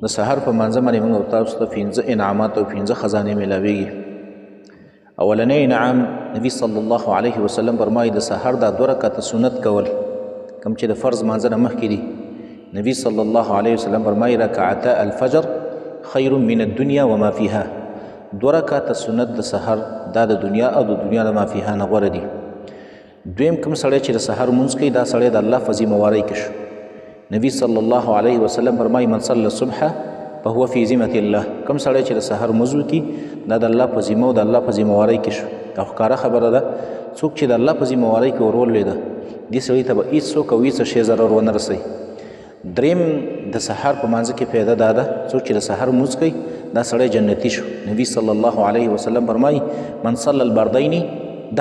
د سحر په مانځه باندې موږ او تاسو ته پنځه انعامات او پنځه خزانې میلاویږي. اولنی انعام، نبی صلی الله علیه وسلم فرمایي د سحر دا دوه رکعته سنت کول، کوم چې د فرض مانځه نه مخکې دي. نبی صلی الله علیه وسلم فرمایي رکعتا الفجر خیر من الدنیا وما فیها. دوه رکعته سنت د سحر دا د دنیا او د دنیا د ما فیها نه غوره دي. دویم، کوم سړی چې د سحر لمونځ کوي دا سړی د الله په ذمه وارۍ کې شو. نبی صلی الله علیه وسلم فرمایي من صلی الصبح فهو فی ذمة الله. کوم سړی چې د سحر لمونځ وکړي دا د الله په ذمه او د الله په ذمه وارۍ کې شو. دا ښکاره خبره ده، څوک چې د الله په ذمه وارۍ کې ورولوېده دې سړي ته به هېڅوک او هېڅ شی ضرر ونه رسوي. دریم، د سحر په مانځه کې فایده دا ده، څوک چې د سحر لمونځ کوي دا سړی جنتي شو. نبی صلی الله علیه وسلم فرمایي من صلی البردین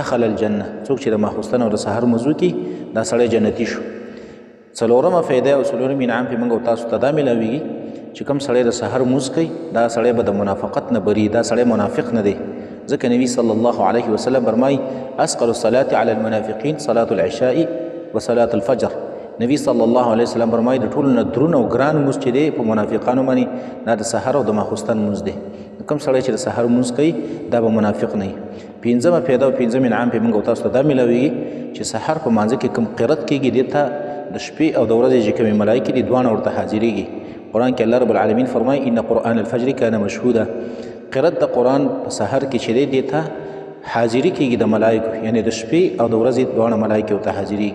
دخل الجنه. څوک چې د ماخوستن او د سحر لمونځ وکړي دا سړی جنتي شو. څلورمه فایده او څلورم انعام پې موږ او تاسو ته دا میلاویږي چې کوم سړی د سحر لمونځ کوي دا سړی به د منافقت نه بری، دا سړی منافق نه دی. ځکه نبی صلی الله علیه وسلم فرمایي اثقل الصلاة علی المنافقین صلاة العشاء وصلاة الفجر. نبی صلی الله علیه وسلم فرمایي د ټولو نه درون او ګران لمونځ چې دی په منافقانو باندې دا د سحر او د ماخوستن لمونځ دی. کوم سړی چې د سحر لمونځ کوي دا به منافق نه وي. پنځمه فایده او پنځم انعام پې موږ او تاسو ته دا میلاویږي چې سحر په مانځه کې کوم قرت کېږي دې ته د شپې او د ورځې چې کومې ملایکې دي دواړه ورته حاضرېږي. قرآن کې الله رب العالمین فرمایي ان قرآن الفجر کان مشهودا. قرت د قرآن په سحر کې چې دی دې ته حاضري کېږي د ملایکو، یعنې د شپې او د ورځې دواړه ملایکې ورته حاضرېږي.